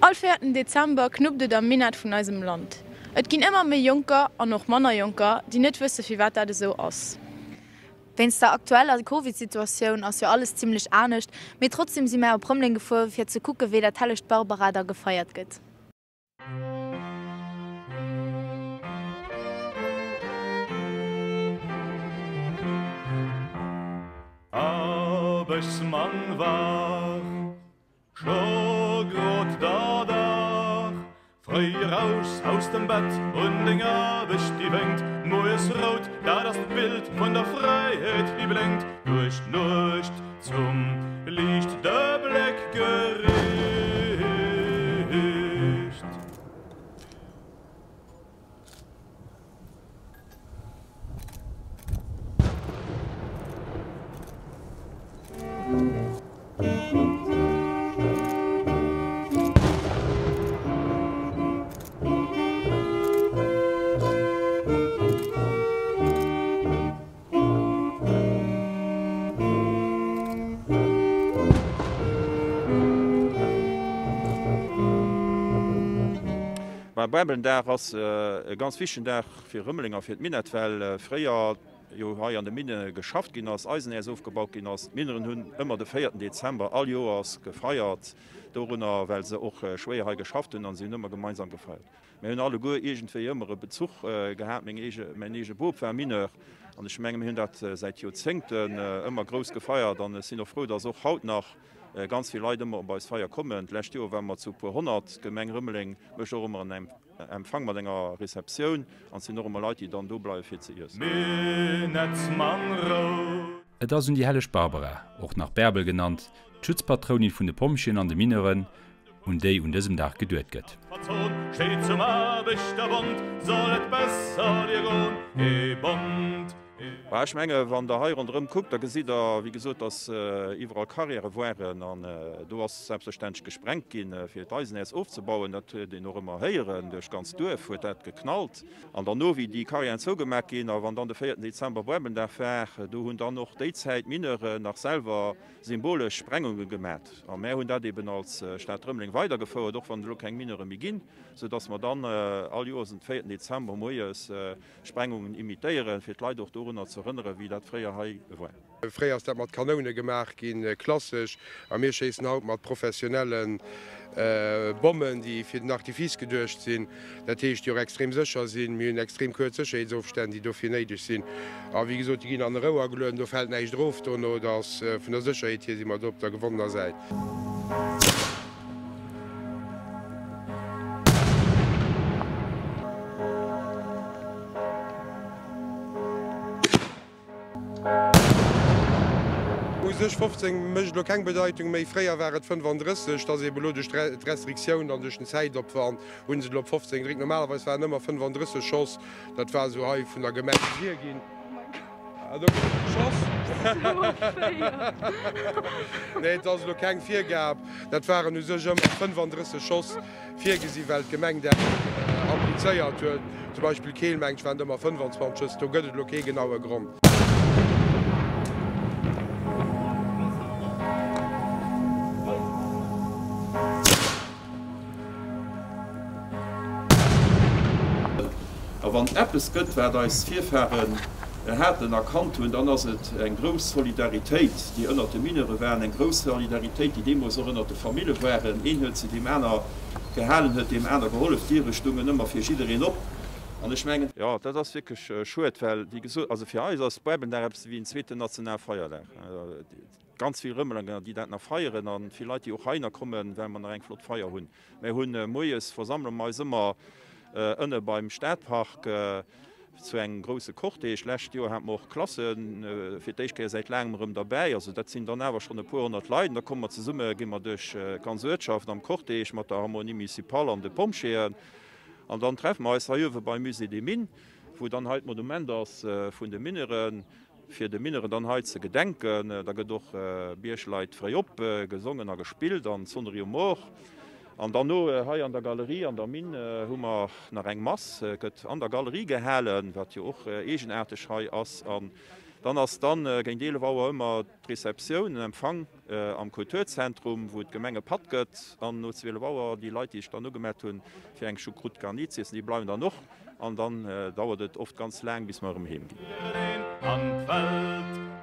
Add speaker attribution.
Speaker 1: All véierten Dezember knuppt et am Minett vun eisem Land. Et ginn ëmmer méi Jonker, an och manner Jonker, déi net wësse firwat dat esou ass.
Speaker 2: Wéinst der aktueller Covid-Situatioun ass jo alles zimmlech anescht, mee trotzdem si mär op Rëmeleng gefuer fir ze kucke wéi dat hellegt Barbara da gefeiert gëtt.
Speaker 3: Aarbechtsmann war scho grod der Dag fréi eraus aus dem Bett un deng Aarbecht déi wénkt moies rout, dat ass d'Bild vun der Fräiheet déi blénkt duerch d'Nuecht zum Liicht de Bléck geriicht.
Speaker 4: Bärbelndag ass e ganz wichtegen Dag fir Rëmeleng a fir d'Minett, well fréier jo hei an de Minne geschafft ginn ass, Eisenäerz ofgebaut ginn ass. D'Minneren hunn ëmmer de véierten Dezember all Joers gefeiert dorunner, well se och schwéier hei geschafft hunn an si hunn ëmmer gemeinsam gefeiert. Mir hunn alleguer iergendwéi ëmmer e Bezuch gehat. Meng eege, mäin eege Bop war Mineur an ech menge mir hunn dat säit Joerzéngten ëmmer grouss gefeiert an ech sinn och frou, dass och haut nach ganz vill Leit ëmmer op eis Feier kommen. D'lescht Joer ware mer zu e puer 100. D'Gemeng Rëmeleng mécht och ëmmer en Empfang mat enger Receptioun an et sinn och ëmmer Leit, déi dann do bleiwe fir ze iessen.
Speaker 5: Et ass un déi helleg Barbara, och nach Bärbel genannt, d'Schutzpatrounin vun de Pompjeeën an de Mineuren, un déi un dësem Dag geduet gëtt.
Speaker 4: Bah, ech menge wann Der hei ronderëm kuckt, da gesitt Der, wéi gesot, dass iwwerall Carrièrë waren an do ass selbstverständlech gesprengt ginn, fir d'Eisenäerz ofzebauen. Dat huet een och ëmmer héieren, duerch d'ganz Duerf huet dat geknallt. An derno, wéi déi Carrièren zougemaach ginn a wann dann de véierten Dezember Bärbeldag war, do hunn dann och déi Zäit d'Mineuren nach selwer symbolesch Sprengunge gemat. A mär hunn dat eben als Stad Rëmeleng weidergefouert, och wann et elo keng Mineure méi ginn, soudass mer dann all Joers den véierten Dezember moies Sprengungen imitéieren, fir d'Leit och dorunner ze erënneren, wéi dat fréier hei war.
Speaker 6: Fréier ass dat mat Kanoune gemaach ginn, klassesch, a mir schéissen haut mat professionelle Bommen, déi fir den Artifice geduecht sinn, dat heescht, déi och extrem sécher sinn. Mir hunn extrem kuerz Sécherheetsofstänn, déi dofir néideg sinn. A wéi gesot, déi ginn an e Rouer gelueden, do fält näischt erof dono. Et ass vun der Sécherheet hier si mer do op der gewonnener Säit. U sech 15 mécht elo keng Bedeitung méi, fréier war et 35, et ass eben elo duerch d'Restriktioun an duerch den Zäitopwand hu se elo op 15 gedréckt. Normalerweis waren ëmmer 35 Schoss, dat war esou hei vun der Gemeng virginn. Nee, et ass elo keng Virgab. Dat waren u sech ëmmer 35 Schoss virgesi well d'Gemeng dat applizéiert huet. Zum Beispill Keel, mengt ech, waren et ëmmer 25 Schëss. Do gëtt et elo kee genaue Grond.
Speaker 4: A wann et eppes gëtt, wat eis Virfahren haten a kannt hunn, dann ass et eng grouss Solidaritéit, déi ënnert de Mineure waren, eng grouss Solidaritéit, déi deemools och ënnert de Famille waren. Een huet zu deem aner gehalen, huet deem aner gehollef, d'Diere stungen ëmmer fir jiddereen op. An ech mengen. Jo, dat ass wierklech schued, well, wéi gesot, also fir eis ass Bärbeldag eppes wéi en zweeten Nationalfeierdag. Ganz vill Rëmelenger, déi dat nach feieren a vill Leit, déi och heihinner kommen, well mer nach eng flott Feier hunn. Mir hunn moies versammele mer eis ëmmer ënne beim Stadpark zu engem grousse Cortège. Lescht Joer hate mer och Klasse fir d'éischt Kéier säit laangem erëm derbäi. Also dat sinn dann awer schonn e puer 100 Leit. An da komme mer zesumme, gi mer duerch d'ganz Uertschaft am Cortège mat der Harmonie municipale an de Pompjeeën. An dann treffe mer eis hei uewe beim Musée des Mines, wou dann hei d'Monument ass vun de Mineuren. Fir de Mineuren dann hei ze gedenken. Da gëtt och Biergleit fréi op gesongen a gespillt an d'Sonnerie um Mohr. An dann no hei an der Galerie an der Minn hu mer nach eng Mass, gëtt an der Galerie gehalen, wat jo och eegenaarteg hei ass. An. Dann ass dann géint 11 Auer ëmmer d'Receptioun, den Empfang am Kulturzentrum, wou et Gemeng e Patt gëtt. An no 12 Auer, déi Leit, déi sech dann ugemellt hunn, fir eng Choucroute garnie z'iessen, déi bleiwen dann och. An dann dauert et oft ganz laang, bis mer erëm heem ginn.
Speaker 3: An d'Welt.